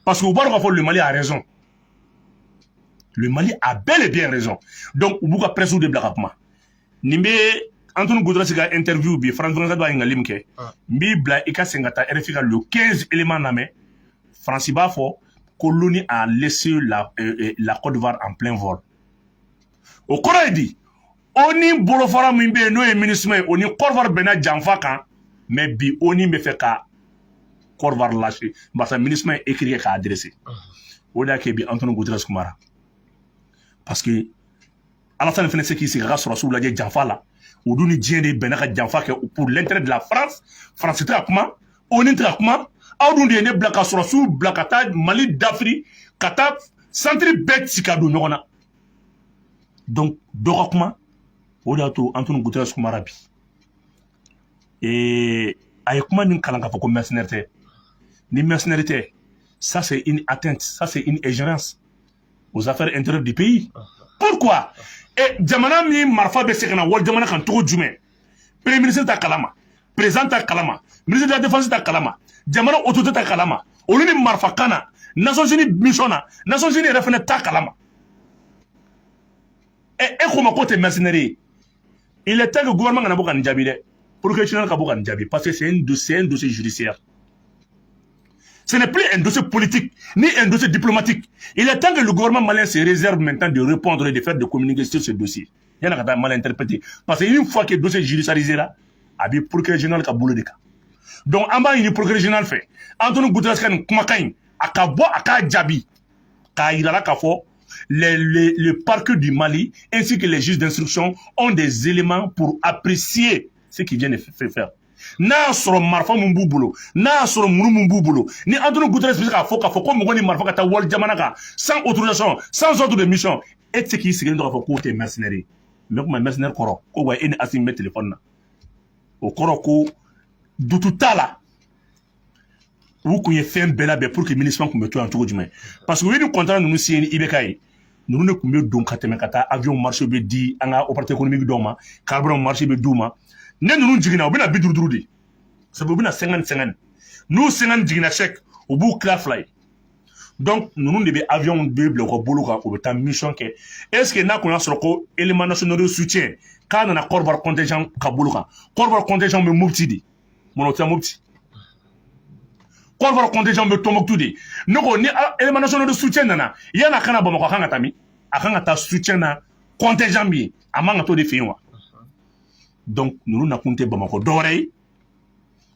Parce que u b'a dɔn k'a fɔ le Mali a raison, le Mali a bel et bien raison. Donc u b'u ka presse de bila ka kuma. Nin bɛ Anthony Guterres ka interview bi, France 24 b'a ɲininkali min kɛ, n b'i bila i ka segin ka taa RFI ka le 15 éléments lamɛn. Faransi b'a fɔ ko l'ONU a laissé la Côte d'Ivoire en plein vol. O kɔrɔ ye di? ONU bolofara min bɛ yen, n'o ye MINUSMA ye, o ni Côte d'Ivoire bɛnna janfa kan. Mais bi, ONU bɛ fɛ ka Côte d'Ivoire lâcher barisa MINUSMA ye écrit kɛ k'a adressé. O de y'a kɛ bi Anthony Guterres kumara, parce que Alassane fana se k'i sigi a ka sɔrɔsiw lajɛ janfa la. O dun ni diɲɛ de bɛnna ka janfa kɛ pour l'intérêt de la France. France tɛ ka kuma, ONU tɛ ka kuma. Aw dun de ye ne bila ka sɔrɔsiw bila ka taa Mali dafiri, ka taa centre bɛɛ ci ka don ɲɔgɔn na. Donc dɔ ka kuma. O de y'a to Anthony Guterres kumara bi. A ye kuma min kalan k'a fɔ ko mercenaire tɛ, ni mercenaire tɛ, ça c'est une atteinte, ça c'est une ingérence aux affaires intérieures du pays. Pourquoi? E jamana min marifa bɛ se ka na wali jamana kan cogo jumɛn? Premier ministre ta kalama, président ta kalama, ministre de la Défense ta kalama, jamana autorité ta kalama, olu ni marifa kan na Nations Unies mission na, Nations Unies yɛrɛ fɛnɛ ta kalama. E e ko ma k'o tɛ mercenaire ye. Il est temps que gouvernement kana bɔ ka nin jaabi dɛ, procureur général ka bɔ ka nin jaabi, parce que c'est un dossier judiciaire. Ce n'est plus un dossier politique, ni un dossier diplomatique. Il est temps que le gouvernement malien se réserve maintenant de répondre et de faire des communiqués sur ce dossier. Il y en a qui mal interprété. Parce qu'une fois que le dossier est judiciarisé là, a bɛ procureur général ka bolo de kan. Donc, an b'a ɲini procureur général fɛ, Anthony Guterres ka nin kumakan in, a ka bɔ a k'a jaabi, k'a yira la k'a fɔ le parquet du Mali ainsi que les juges d'instruction ont des éléments pour apprécier ce qu'ils viennent de faire. N'a y'a sɔrɔ marifa mun b'u bolo, n'a y'a sɔrɔ muru mun b'u bolo, ni Anthony Guterres bɛ se k'a fɔ ko mɔgɔ ni marifa ka taa wali jamana kan sans autorisation, sans ordre de mission, e tɛ se k'i sigilen to k'a fɔ k'o tɛ mercenaire ye. Mais kuma mercenaire kɔrɔ ko wa e ni Assimi bɛ téléphone na, o kɔrɔ ko dutu t'a la. U kun ye fɛn bɛɛ labɛn pour que MINUSMA kun bɛ to yan cogo jumɛn? Parce que u ye ni contrat ninnu signé ni IBK ye, ninnu de kun bɛ don ka tɛmɛ ka taa avion marché bɛ di an ka opérateur économique dɔw ma, carburant marché bɛ d'u ma. Ne ninnu jiginna, u bɛna 55 de sabu u bɛna 50 50. N'u 50 jiginna chèque, u b'u tila fila ye. Donc ninnu de bɛ avion bɛ bila u ka bolo kan, u bɛ taa mission kɛ. Est ce que n'a kun y'a sɔrɔ ko élément national de soutien k'a nana Côte d'Ivoire contingent ka bolo kan, Côte d'Ivoire contingent bɛ Mopti de, mun na o tɛ Mopti? Côte d'Ivoire contingent bɛ Tombouctou de. Ne ko ni élément national de soutien nana, yan'a ka na Bamakɔ, a kan ka taa min? A kan ka taa soutien na contingent min ye, a man ka t'o de fɛ yen wa? Donc ninnu nakun tɛ Bamakɔ dɔwɛrɛ ye.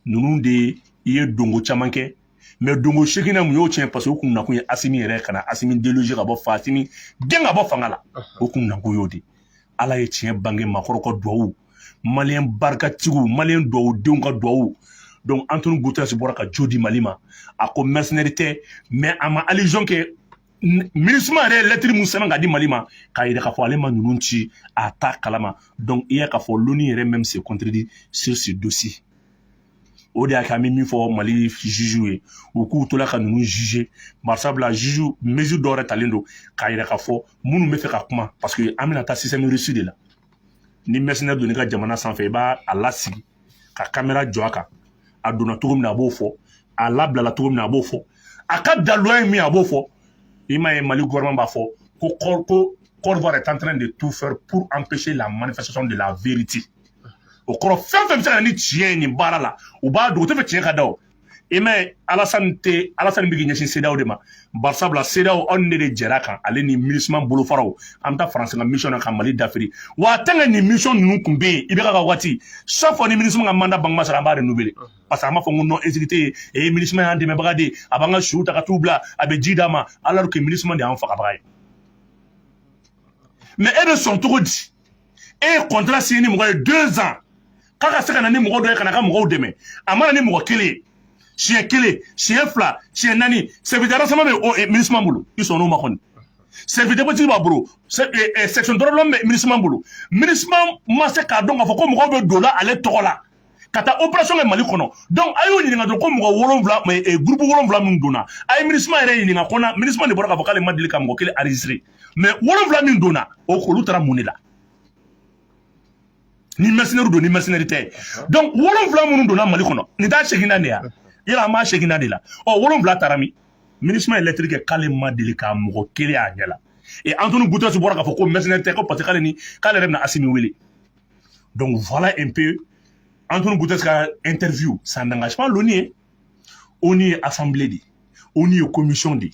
Ninnu de i ye donko caman kɛ, mais donko seegin na, mun y'o tiɲɛ? Parce que o kun nakun ye Assimi yɛrɛ ka na Assimi déloger ka bɔ fa, Assimi gɛn ka bɔ fanga la. O kun nakun y'o de. Ala ye tiɲɛ bange, maakɔrɔ ka duwawu, maliyɛn barikatigiw, maliyɛn duwawudenw ka duwawu. Donc Anthony Guterres bɔra ka jo di Mali ma. A ko mercenaire tɛ, mais a ma allusion kɛ. MINUSMA yɛrɛ ye lettre mun sɛbɛn ka di Mali ma k'a yira k'a fɔ ale ma ninnu ci, a t'a kalama. Donc i y'a k'a fɔ l'ONU yɛrɛ même se contredit sur ce dossier. O de y'a kɛ an bɛ min fɔ Mali juge ye, u k'u tola ka ninnu juger. Barisabula juge mesure dɔw yɛrɛ talen don k'a yira k'a fɔ minnu bɛ fɛ ka kuma, parce que an bɛna taa système russe de la. Ni mercenaire donn'i ka jamana sanfɛ, i b'a a lasigi ka caméra jɔ a kan. A donna cogo min na, a b'o fɔ. A labilala cogo min na, a b'o fɔ. A ka daluya ye min ye, a b'o fɔ. I m'a ye, Mali gouvernement b'a fɔ ko Côte d'Ivoire est en train de tout faire pour empêcher la manifestation de la vérité. O kɔrɔ, fɛn fɛn bɛ se ka na ni tiɲɛ ye nin baara la, u b'a dogo, u tɛ fɛ tiɲɛ ka da. O i m'a ye, Alassane tɛ, Alassane bɛ k'i ɲɛsin CEDEAO de ma. Barisabula CEDEAO, aw ni ne de jɛra kan, ale ni MINUSMA bolofaraw, an bɛ taa Faransi ka mission na ka Mali dafiri wa. Tant que nin mission ninnu kun bɛ yen, i bɛ ka waati chaque fois ni MINUSMA ka mandat bange ma sara, an b'a renouveler, parce que an b'a fɔ ko non, insécurité ye e MINUSMA y'an dɛmɛbaga de ye, a b'an ka suw ta ka t'u bila, a bɛ ji d'a ma, alors que MINUSMA de y'an fagabaga ye. Mais e bɛ sɔn cogo di? E ye contrat signé ni mɔgɔ ye 2 ans k'a ka se ka na ni mɔgɔ dɔ ye ka na ka mɔgɔw dɛmɛ, a ma na ni mɔgɔ kelen ye siɲɛ kelen, siɲɛ fila, siɲɛ naani. Service de renseignement bɛ o MINUSMA bolo, i sɔnn'o ma kɔni. Service de politique b'a bolo, section droit de l'homme bɛ MINUSMA bolo. MINUSMA ma se k'a dɔn k'a fɔ ko mɔgɔw bɛ don la ale tɔgɔ la ka taa opération kɛ Mali kɔnɔ. Donc a y'o ɲininka dɔrɔn ko mɔgɔ 7, groupe 7 min donna, a ye MINUSMA yɛrɛ ɲininka ko na MINUSMA de bɔra k'a fɔ k'ale ma deli ka mɔgɔ kelen enregistré. Mais 7 min donna, o olu taara mun de la? Ni mercenaire don, ni mercenaire tɛ. Donc 7 minnu donna Mali kɔnɔ, nin t'a seginna de ya? Yala an b'a seginna de la? Ɔ, 7 taara min? MINUSMA ye lettre kɛ k'ale ma deli k'a mɔgɔ kelen a ɲɛ la. Et Anthony Guterres bɔra k'a fɔ ko mercenaire tɛ, ko parce que k'ale ni k'ale yɛrɛ bɛna Assimi wele. Donc voilà un peu Anthony Guterres ka interview. Ça n'engage pas l'ONU ye. ONU ye assemblée de ye, ONU ye commission de ye,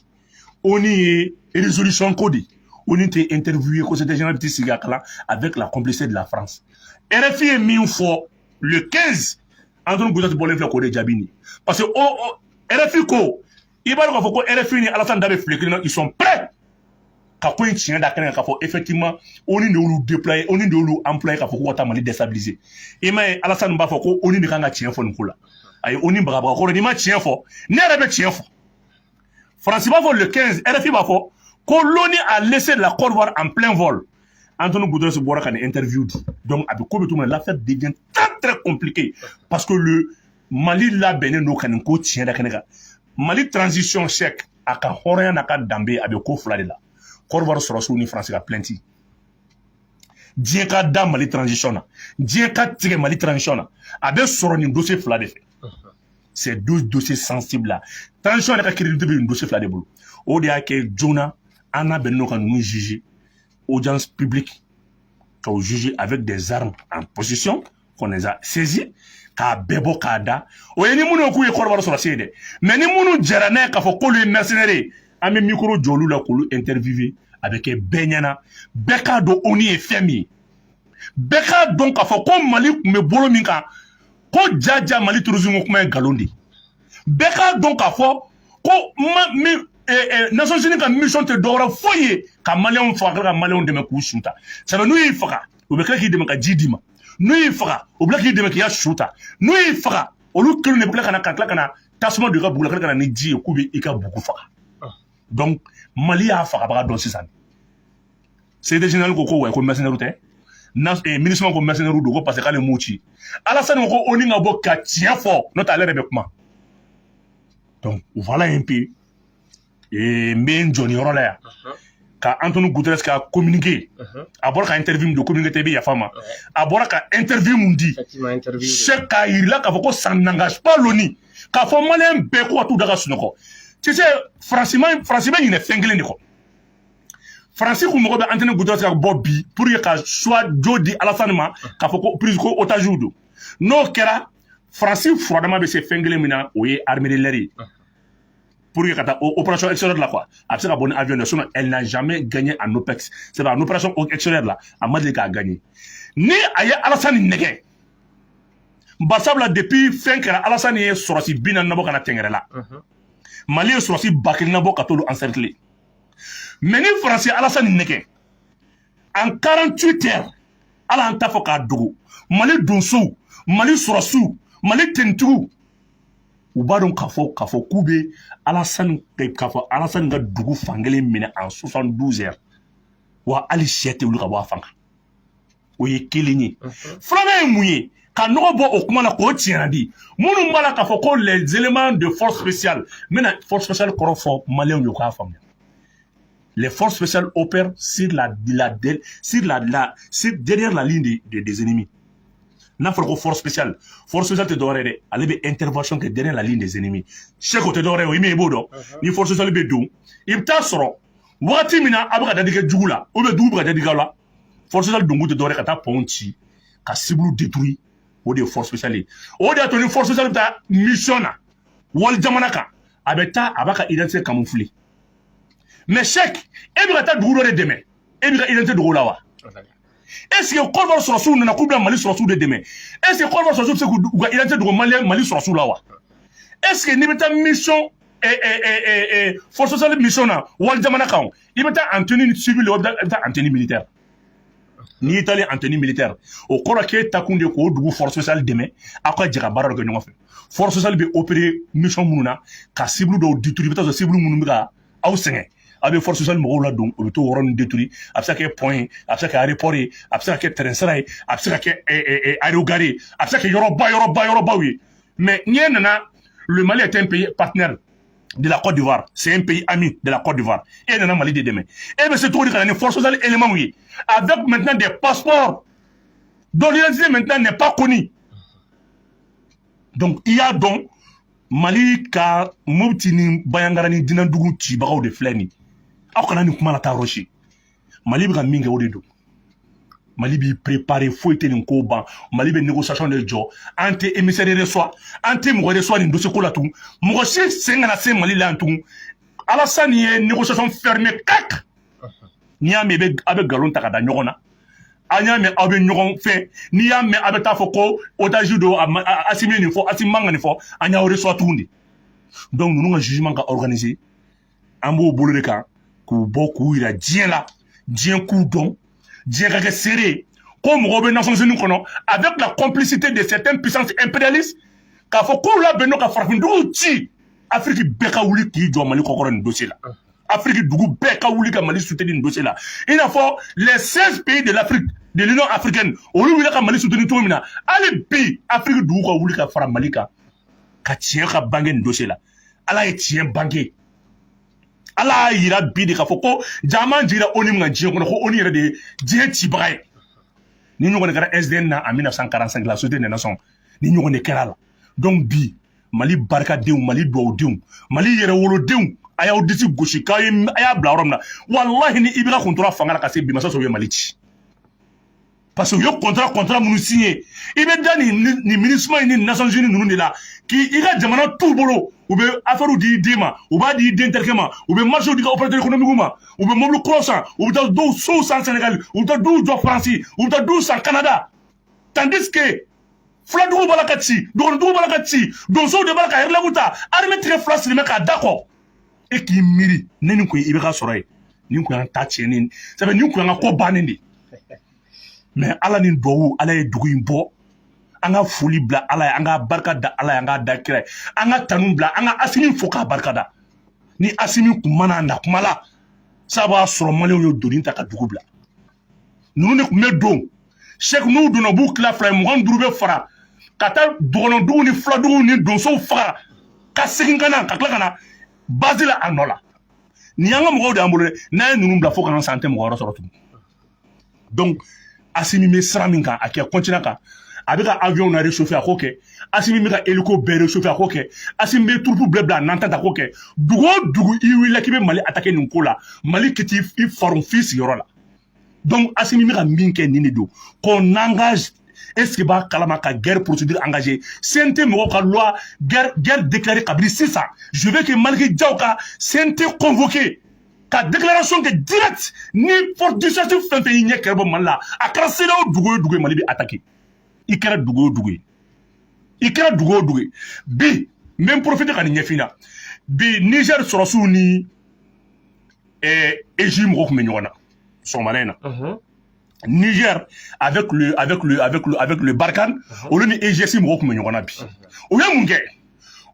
ONU ye résolution ko de ye. ONU tɛ interview ye ko secrétaire général tɛ sigi a kalan avec la complicité de la France. RFI ye min fɔ le 15, Anthony Guterres bɔlen filɛ k'o de jaabi nin, parce que o RFI ko, i b'a dɔn k'a fɔ ko RFI ni Alassane da bɛ file kelen na, ils sont prêts ka ko in tiɲɛ da kɛnɛ kan, k'a fɔ effectivement ONU de y'olu déployer, ONU de y'olu employé k'a fɔ k'u ka taa Mali déstabiliser. I m'a ye, Alassane b'a fɔ ko ONU de kan ka tiɲɛ fɔ nin ko la. A ye ONU bagabaga kɔrɔ, n'i ma tiɲɛ fɔ, ne yɛrɛ bɛ tiɲɛ fɔ. Faransi b'a fɔ le 15, RFI b'a fɔ ko l'ONU a laissé la Côte d'Ivoire en plein vol. Anthony Guterres bɔra ka nin interview di. Donc a bɛ ko bɛ cogo min na, l'affaire devient très très compliquée, parce que le Mali labɛnnen don ka nin ko tiɲɛ da kɛnɛ kan. Mali transition sec, a ka hɔrɔnya n'a ka danbe, a bɛ ko fila de la: Côte d'Ivoire sɔrɔsiw ni Faransi ka plainte. Diɲɛ ka da Mali transition na, diɲɛ ka tigɛ Mali transition na, a bɛ sɔrɔ nin dossier fila de fɛ. Ces deux dossiers sensibles là, transition yɛrɛ ka crédibilité bɛ nin dossier fila de bolo. O de y'a kɛ joona an labɛnnen don ka ninnu juger audience publique, k'o juger avec des armes en possession qu'on les a saisies, k'a bɛɛ bɔ k'a da. O ye ni minnu k'u ye Côte d'Ivoire sɔrɔsi ye dɛ, mais ni minnu jɛra n'a ye k'a fɔ k'olu ye mercenaires ye, an bɛ micro jɔ olu la k'olu interviewer. A bɛ kɛ bɛɛ ɲɛna, bɛɛ k'a dɔn ONU ye fɛn min ye, bɛɛ k'a dɔn k'a fɔ ko Mali tun bɛ bolo min kan, ko ja ja Mali terrorisme ko kuma ye nkalon de ye. Bɛɛ k'a dɔn k'a fɔ ko ma min Nations Unies ka mission tɛ dɔwɛrɛ foyi ye ka Maliyɛnw faga, ka Maliyɛnw dɛmɛ k'u su ta. Sabu n'u y'i faga, u bɛ tila k'i dɛmɛ ka ji d'i ma. N'u y'i faga, u bɛ tila k'i dɛmɛ k'i ka su ta. N'u y'i faga, olu kelen de bɛ tila ka na, ka tila ka na tasuma don i ka bugu la, ka tila ka na ni ji ye k'u bɛ i ka bugu faga. Donc Mali y'a fagabaga dɔn sisan. Secrétaire général ko wa ko mercenaire tɛ na, MINUSMA ko mercenaire don, ko parce que k'ale m'u ci. Alassane ko ONU ka bɔ ka tiɲɛ fɔ, n'o tɛ ale yɛrɛ bɛ kuma. Donc voilà un peu. N bɛ n jɔ nin yɔrɔ la yan ka Anthony Guterres ka communiqué. A bɔra ka interview min don, communiqué tɛ, i bɛ yafa ma, a bɔra ka interview mun di, Cheikh, k'a yirila k'a fɔ ko ça n'engage pas l'ONU, k'a fɔ Maliyɛn bɛɛ ko ka t'u da ka sunɔgɔ. Tu sais, Faransi ma, Faransi bɛ ɲinɛ fɛn kelen de kɔ. Faransi kun mago bɛ Anthony Guterres ka bɔ bi pour que ka choix jo di Alassane ma, k'a fɔ ko prise ko otage don. N'o kɛra, Faransi furadama bɛ se fɛn kelen min na, o ye armée de l'air ye, pour que ka taa opération extérieure la quoi. A bɛ se ka bɔ ni avion de, sinon elle n'a jamais gagné en OPEX, c'est en opération extérieure la, a ma deli k'a gagné. Ni a ye Alassane nɛgɛ, barisabula depuis fɛn kɛra, Alassane ye sɔrɔsi 40 nabɔ ka na tɛngɛrɛ la, Mali ye sɔrɔsi 1000 nabɔ ka t'olu encercler. Mais ni Faransi ye Alassane nɛgɛ, en 48 heures, ala an t'a fɔ k'a dogo, Mali donsow, Mali sɔrɔsiw, Mali tenitigiw, u b'a dɔn k'a fɔ k'u bɛ Alassane, k'a fɔ Alassane ka dugu fankelen minɛ en 72 heures, wa hali sɛ tɛ wuli ka bɔ a fan kan. O ye kelen ye. Filanan ye mun ye? Ka nɔgɔ bɔ o kuma na k'o tiɲɛna di minnu b'a la k'a fɔ ko les éléments de force spéciale. N bɛna force spéciale kɔrɔ fɔ Maliyɛnw ye, u k'a faamuya. Les forces spéciales opèrent sur la, la, sur la, la sur, derrière la ligne des ennemis. N'a fɔra ko force spéciale, force spéciale tɛ dɔwɛrɛ ye dɛ, ale bɛ intervention kɛ derrière la ligne des ennemis. Seko tɛ dɔwɛrɛ ye o, i min i b'o dɔn. Ni force spéciale bɛ don, i bɛ taa sɔrɔ wagati min na a bɛ ka dadigi kɛ jugu la, ou bien dugu bɛ ka dadigi la, force spéciale donkun tɛ dɔwɛrɛ ka taa pont ci, ka cible détruire. O de ye force spéciale ye. O de y'a to ni force spéciale bɛ taa mission na wali jamana kan, a bɛ taa, a b'a ka identité camoufler. Mais Cheikh, e bɛ ka taa dugu dɔ de dɛmɛ, e bɛ ka identité dogo la wa? Est ce que Côte d'Ivoire sɔrɔsiw nana k'u bɛna Mali sɔrɔsiw de dɛmɛ, est ce que Côte d'Ivoire sɔrɔsiw bɛ se k'u ka identité dogo Mali sɔrɔsiw la wa? Est ce que n'i bɛ taa mission, force spéciale mission na wali jamana kan, i bɛ taa en tenue civile, i bɛ taa en tenue militaire? N'i taalen en tenue militaire, o kɔrɔ k'e ta kun de k'o dugu force spéciale dɛmɛ, aw ka jɛ ka baara dɔ kɛ ɲɔgɔn fɛ. Force spéciale bɛ opérer mission minnu na, ka cible dɔw détruire, i bɛ taa sɔrɔ cible minnu bɛ ka aw sɛgɛn, aw bɛ force spéciale mɔgɔw ladon, u bɛ t'o yɔrɔ ninnu détruire. A bɛ se ka kɛ pont ye, a bɛ se ka kɛ aéroport ye, a bɛ se ka kɛ train sira ye, a bɛ se ka kɛ aérogare ye, a bɛ se ka kɛ yɔrɔba yɔrɔba yɔrɔbaw ye. Mais n'i nana, le Mali est un pays partenaire de la Côte d'Ivoire, c'est un pays ami de la Côte d'Ivoire. E nana Mali de dɛmɛ, e bɛ se cogo di ka na ni force spéciale éléments ye avec maintenant des passeports dont l'identité maintenant n'est pas connue? Donc i y'a dɔn, Mali ka Mopti ni Bandiagara ni Dinandugu cibagaw de filɛ nin. Aw kana nin kuma la taa yɔrɔ si. Mali bɛ ka min kɛ, o de don. Mali b'i préparer, foyi tɛ nin ko ban. Mali bɛ négociation de jɔ. An tɛ émissaire reçoit, an tɛ mɔgɔ reçoit nin dossier ko la tugun. Mɔgɔ si sen kana se Mali la yan tugun. Alassane ye négociation fermée kak. N'i y'a mɛn a bɛ nkalon ta ka da ɲɔgɔn na, an y'a mɛn aw bɛ ɲɔgɔn fɛ. N'i y'a mɛn a bɛ taa fɔ ko otage don, Assimi ye nin fɔ, Assimi man ka nin fɔ, an y'aw reçoit tugun de. Donc ninnu ka jugement ka organiser, an b'o bolo de kan k'u bɔ k'u yira diɲɛ la, diɲɛ k'u dɔn, diɲɛ ka kɛ seere ye ko mɔgɔw bɛ Nations Unies kɔnɔ avec la complicité de certaines puissances impérialistes, k'a fɔ k'u labɛn ka farafin duguw ci. Afiriki bɛɛ ka wuli k'i jɔ Mali kɔkɔrɔ nin dossier la. Afrique dugu bɛɛ ka wuli ka Mali soutenir nin dossier la, i n'a fɔ les 16 pays de l'Afrique, de l'Union africaine, olu wuli ka Mali soutenir cogo min na. Hali bi, Afrique dugu ka wuli ka fara Mali kan ka tiɲɛ ka bange nin dossier la. Ala ye tiɲɛ bange, Ala y'a yira bi de k'a fɔ ko jama jiginna ONU min kan diɲɛ kɔnɔ, ko ONU yɛrɛ de ye diɲɛ cibaga ye. Ni ɲɔgɔn de kɛra SDN na en 1945, la Société des Nations, ni ɲɔgɔn de kɛra la. Donc bi, Mali barikadenw, Mali duwawudenw, Mali yɛrɛwolodenw, a y'aw disi gosi k'aw ye, a y'a bila yɔrɔ min na. Walahi, ni IBK kun tora fanga la ka se bi, masa sɔrɔ u ye Mali ci, parce que u ye contrat minnu signé, i bɛ da nin MINUSMA in ni Nations Unies ninnu de la k'i ka jamana t'u bolo. U bɛ affaire di i den ma, u b'a di i den terikɛ ma, u bɛ marché di ka opérateur économique ma, u bɛ mobili kuraw san, u bɛ taa dɔw sow san Sénégal, u bɛ taa duw jɔ Faransi, u bɛ taa duw san Canada, tandis que filadugu b'a la ka ci, dɔgɔnindugu b'a la ka ci, donsow de b'a la ka relève ta, armée tigɛ fila sirimɛ k'a da kɔ. E k'i miiri, ne nin kun ye IBK sɔrɔ yen, nin kun y'an ta tiɲɛnen, sabu nin kun y'an ka ko bannen de. Mais Ala ni duwawu, Ala ye dugu in bɔ. An ka foli bila Ala ye, an ka barika da Ala ye, an k'a da kira ye, an ka tanu bila, an ka Asimi fo k'a barika da. Ni Asimi kun mana na kuma la sa, b'a sɔrɔ Maliyɛnw ye doni ta ka dugu bila. Ninnu de kun bɛ don sɛki, n'u donna, u b'u tila fila ye, 25 bɛ fara ka taa dɔgɔnɔdugu ni filadugu ni donsow faga ka segin ka na, ka tila ka na base la a nɔ la. Nin y'an ka mɔgɔw de y'an bolo dɛ. N'an ye ninnu bila fo kana san, an tɛ mɔgɔ wɛrɛ sɔrɔ tugun. Donc Asimi bɛ sira min kan, a kɛ continent kan, a bɛ ka avion na réchauffer, a k'o kɛ. Asimi bɛ ka hélico bɛɛ réchauffer, a k'o kɛ. Asimi bɛ troupe bɛɛ bila a n'an ta, k'o kɛ. Dugu o dugu i wulila k'i bɛ Mali attaquer nin ko la, Mali k'i i farun f'i sigiyɔrɔ la. Donc Asimi bɛ ka min kɛ nin de don, qu'on engage, est ce que b'a kalama ka guerre procédure engagée, CNT mɔgɔw ka loi, guerre déclarée kabini sisan. Je veux que Malick Diaw ka CNT convoqué ka déclaration kɛ direct: ni force dissuasive fɛn fɛn y'i ɲɛ kɛrɛ bɔ Mali la, a kɛra CEDEAO dugu o dugu ye, Mali bɛ attaquer. I kɛra dugu o dugu ye, i kɛra dugu o dugu ye. Bi n bɛ n profiter ka nin ɲɛf'i ɲɛna. Bi, Niger sɔrɔsiw ni EJ mɔgɔw tun bɛ ɲɔgɔn na sɔgɔmada in na. Niger avec le Barkhane, olu ni EGS mɔgɔw tun bɛ ɲɔgɔn na bi. U ye mun kɛ?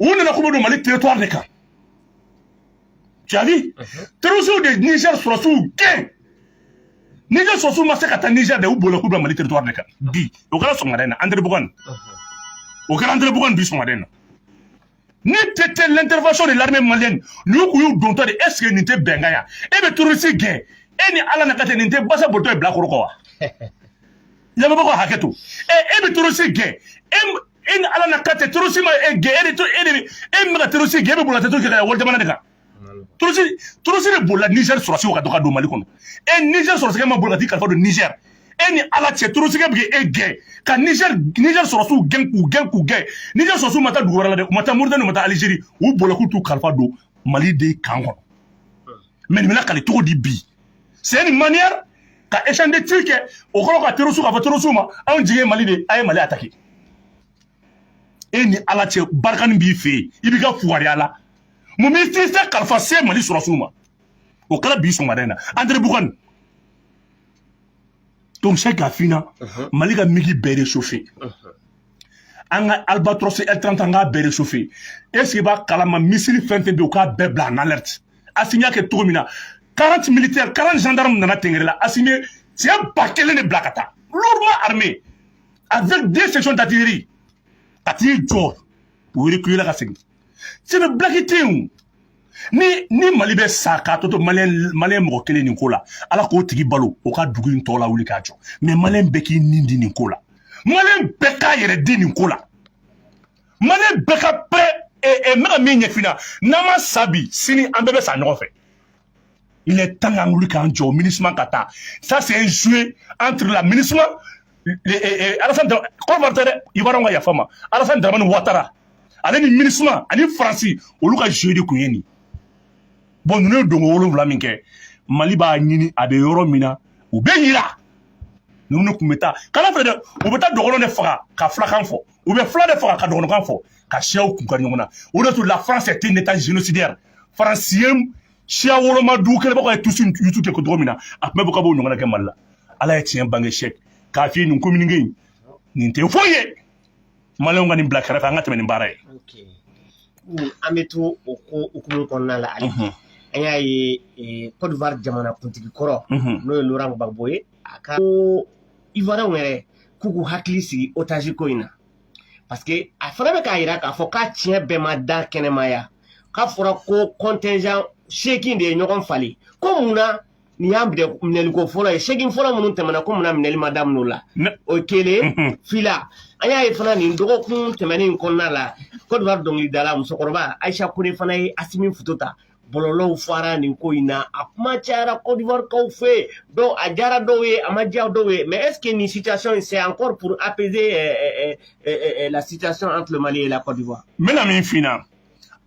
U nana k'u bɛ don Mali territoire de kan. Tu as vu, terroristes de Niger sɔrɔsiw gɛn. Niger sɔrɔsiw ma se ka taa Niger de, u bolila k'u bila Mali territoire de kan bi. O kɛra sɔgɔmada in na Anderamboukane, o kɛra Anderamboukane bi sɔgɔmada in na. Ni tɛ tɛ l'intervention de l'armée malienne, n'u kun y'u dontɔ de, est ce que nin tɛ bɛnkan ya? E bɛ terroriste gɛn, e ni Ala na ka tɛ, nin tɛ basa bolitɔ ye bilakoro kɔ wa? Lamɛnbagaw, hakɛ to. E bɛ terroriste gɛn, e ni Ala na ka tɛ, terroriste ma e gɛn, e de e de e min bɛ ka terroriste gɛn, e bɛ bolila terroriste kɛ ka wali jamana de kan. Terroriste de bolila Niger sɔrɔsiw ka dɔ ka don Mali kɔnɔ. E Niger sɔrɔsikɛ ma boli ka t'i kalifa don Niger. E ni Ala cɛ, terroriste bɛ e gɛn ka Niger sɔrɔsiw gɛn, k'u gɛn, k'u gɛn. Niger sɔrɔsiw ma taa dugu wɛrɛ la dɛ, u ma taa Mauritanie, u ma taa Algérie, u bolila k'u t'u kalifa don Mali de kan kɔnɔ. Mais nin bɛna kale cogo di bi? C'est une manière ka échange de tir kɛ o kɔrɔ, ka terroriste k'a fɔ terroriste ma: anw jigi ye Mali de, a ye Mali attaquer. E ni Ala cɛ, Barkhane b'i fɛ yen, i b'i ka fugariya la, mun b'i tɛ kalifa se Mali sɔrɔsiw ma? O kɛra bi sɔgɔmada in na Anderamboukane. Donc c'est k'a f'i ɲɛna, Mali ka MiG bɛɛ réchauffé, an ka Albatros L30, an k'a bɛɛ réchauffé. Est ce que i b'a kalama, missile fɛn fɛn bɛ yen, u k'a bɛɛ bila en alerte. Asimi y'a kɛ cogo min na, 40 militaires, 40 gendarmes nana Tengere la, Asimi ye cɛ 1000 de bila ka taa, lourdement armé avec deux sections d'artillerie, ka t'i jɔ, u reculer ka segin. C'est une blague tɛ yen o. Ni Mali bɛ sa k'a to Maliyɛn mɔgɔ kelen nin ko la, Ala k'o tigi balo, o ka dugu in tɔ la wuli k'a jɔ. Mais Maliyɛn bɛɛ k'i nin di nin ko la, Maliyɛn bɛɛ k'a yɛrɛ di nin ko la, Maliyɛn bɛɛ ka prêt. Et n bɛ ka min ɲɛf'i ɲɛna, n'an ma sa bi, sini an bɛɛ bɛ sa ɲɔgɔn fɛ. Il est temps k'an wuli k'an jɔ, MINUSMA ka taa. Ça, c'est un jeu entre la MINUSMA, Alassane Côte d'Ivoire tɛ dɛ, Ivoirien ka yafa ma, Alassane Dramane Ouattara ale ni MINUSMA ani Faransi, olu ka jeu de kun ye nin. Bon, ninnu ye donko 7 min kɛ, Mali b'a ɲini a bɛ yɔrɔ min na, u bɛ yira ninnu kun bɛ taa kana filɛ dɛ, u bɛ taa dɔgɔnɔ de faga ka filakan fɔ, u bɛ fila de faga ka dɔgɔnɔkan fɔ, ka siyaw kun kari ɲɔgɔn na. O de to la France est un état génocidaire. Faransi ye siya woloma dugu kelen bɔ ka Tutsi Hutu kɛ cogo min na, a tun bɛ bɔ ka b'o ɲɔgɔnna kɛ Mali la. Ala ye tiɲɛ bange sɛk k'a f'i ye, nin communiqué in, nin tɛ foyi ye. Maliyɛnw ka nin bila kɛrɛfɛ, an ka tɛmɛ nin baara ye. An bɛ to o ko hukumu kɔnɔna la hali bi. An y'a ye Côte d'Ivoire jamana kuntigi kɔrɔ, n'o ye Laurent Gbagbo ye, a ka ko Ivoiriyɛnw yɛrɛ k'u k'u hakili sigi otage ko in na, parce que a fana bɛ k'a jira k'a fɔ k'a tiɲɛ bɛɛ ma da kɛnɛmaya, k'a fɔra ko contingent 8 de ye ɲɔgɔn falen, ko munna nin y'a minɛliko fɔlɔ ye, 8 fɔlɔ minnu tɛmɛna, ko munna minɛli ma daminɛ o la? O ye kelen. Fila, an y'a ye fana nin dɔgɔkun tɛmɛnen in kɔnɔna la, Côte d'Ivoire dɔnkilidala musokɔrɔba Aïcha Kone fana ye Asimi foto ta. Bɔlɔlɔw fara nin ko in na, a kuma cayara Côte d'Ivoire kaw fɛ yen. Donc a diyara dɔw ye, a ma diya dɔw ye. Mais est ce que nin situation in, c'est encore pour apaiser la situation entre le Mali et la Côte d'Ivoire? N bɛna min f'i ɲɛna,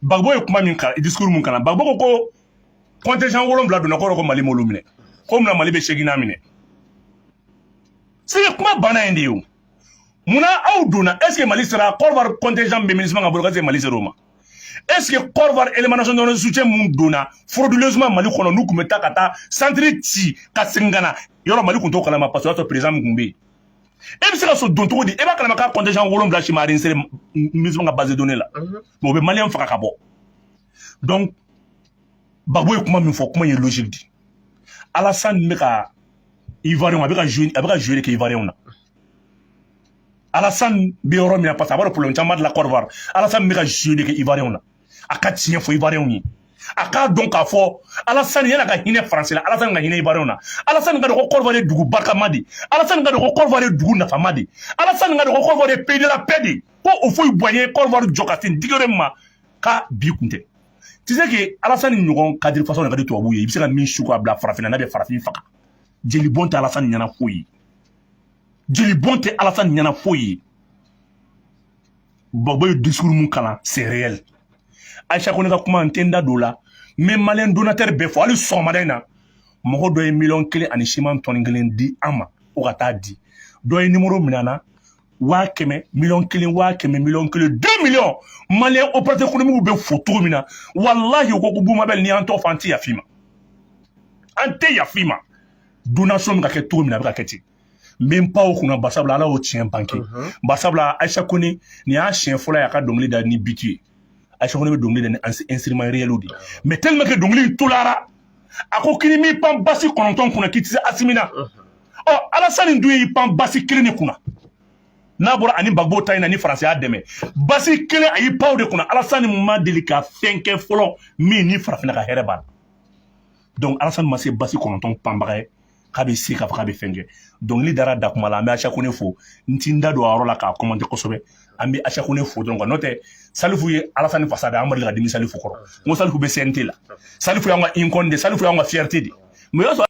Gbagbo ye kuma min kalan, discours mun kalan, Gbagbo ko contingent 7 donna kɔrɔ ko Mali m'olu minɛ, ko munna Mali bɛ seginna minɛ? C'est kuma banna yen de ye. O munna aw donna? Est ce que Mali sera Côte d'Ivoire contingent bɛ MINUSMA ka bolo, est ce que Mali sera o ma? Est ce que Côte d'Ivoire élément national de soutien mun donna frauduleusement Mali kɔnɔ, n'u tun bɛ taa ka taa centre ci ka segin ka na yɔrɔ, Mali tun t'o kalama? Parce que o y'a sɔrɔ président min tun bɛ yen, e bɛ se ka so don cogo di? E b'a kalama k'a contingent 7 si ma enregistré MINUSMA ka base de données la, mais o bɛ maliyɛn faga ka bɔ. Donc Gbagbo ye kuma min fɔ, kuma ye logique di. Alassane bɛ ka Ivoirien, a bɛ ka jouer de kɛ Ivoirien na. Alassane bɛ yɔrɔ min na, parce que a b'a dɔn problème caman de la Côte d'Ivoire, Alassane bɛ ka jouer de kɛ Ivoirien na. A ka tiɲɛ fɔ Ivoirien ye, a k'a dɔn k'a fɔ Alassane yala ka hinɛ Faransi la, Alassane ka hinɛ Ivoirien na. Alassane ka dɔn ko Côte d'Ivoire ye dugu barikama de, Alassane ka dɔn ko Côte d'Ivoire ye dugu nafama de, Alassane ka dɔn ko Côte d'Ivoire ye pays de la paix de, ko o foyi bonya Côte d'Ivoire jɔ ka se degré min ma k'a bi kun tɛ. Tu sais que Alassane ɲɔgɔn cadre façon de ka di tubabuw ye. I bɛ se ka min su k'a bila farafinna, n'a bɛ farafin faga, jelibɔn tɛ Alassane ɲɛna foyi ye, jelibɔn tɛ Alassane ɲɛna foyi ye. Gbagbo ye discours mun kalan, c'est réel. Aïcha Kone ka kuma, n tɛ n da don o la. N bɛ maliyɛn donateur bɛɛ fɔ. Hali sɔgɔmada in na, mɔgɔ dɔ ye miliyɔn 1 ani siman tɔni kelen di an ma o ka taa di. Dɔ ye numéro minɛ an na, 100 000, miliyɔn 1, 100 000, miliyɔn 1, 2 millions. Maliyɛn opérateur économique bɛ fo cogo min na, walahi, u ko ko Bumabel, n'i y'an tɔgɔ fɔ, an tɛ yaf'i ma, an tɛ yaf'i ma. Donation bɛ ka kɛ cogo min na, a bɛ ka kɛ ten. N bɛ n pan o kunna, barisabula Ala y'o tiɲɛ banke. Barisabula Aïcha Kone, nin y'a siɲɛ fɔlɔ ye a ka dɔnkili da ni beat ye. Aïcha Kone bɛ dɔnkili da ni instrument réel de, mais tellement que dɔnkili in tolara, a ko k'i ni m'i pan basi 9 kunna, k'i tɛ se Asimi na. Ɔ, Alassane dun y'i pan basi kelen de kunna, n'a bɔra ani Gbagbo ta in na, ni Faransi y'a dɛmɛ, basi kelen a y'i pan o de kunna. Alassane ma deli ka fɛn kɛ fɔlɔ min ni farafinna ka hɛrɛ b'a la. Donc Alassane ma se basi 9 panbaga ye k'a bɛ se k'a fɔ k'a bɛ fɛn kɛ. Dɔnkili dara da kuma la. An bɛ Aïcha Kone fo. N ti n da don a yɔrɔ la k'a commenter kosɛbɛ. An bɛ Aïcha Kone fo dɔrɔn quoi. N'o tɛ, Salifu ye Alassane fasa da, an ma deli ka dimi Salifu kɔrɔ. N ko Salifu bɛ CNT la, Salifu y'an ka icône de, Salifu y'an ka fierté de, mais o y'a sɔrɔ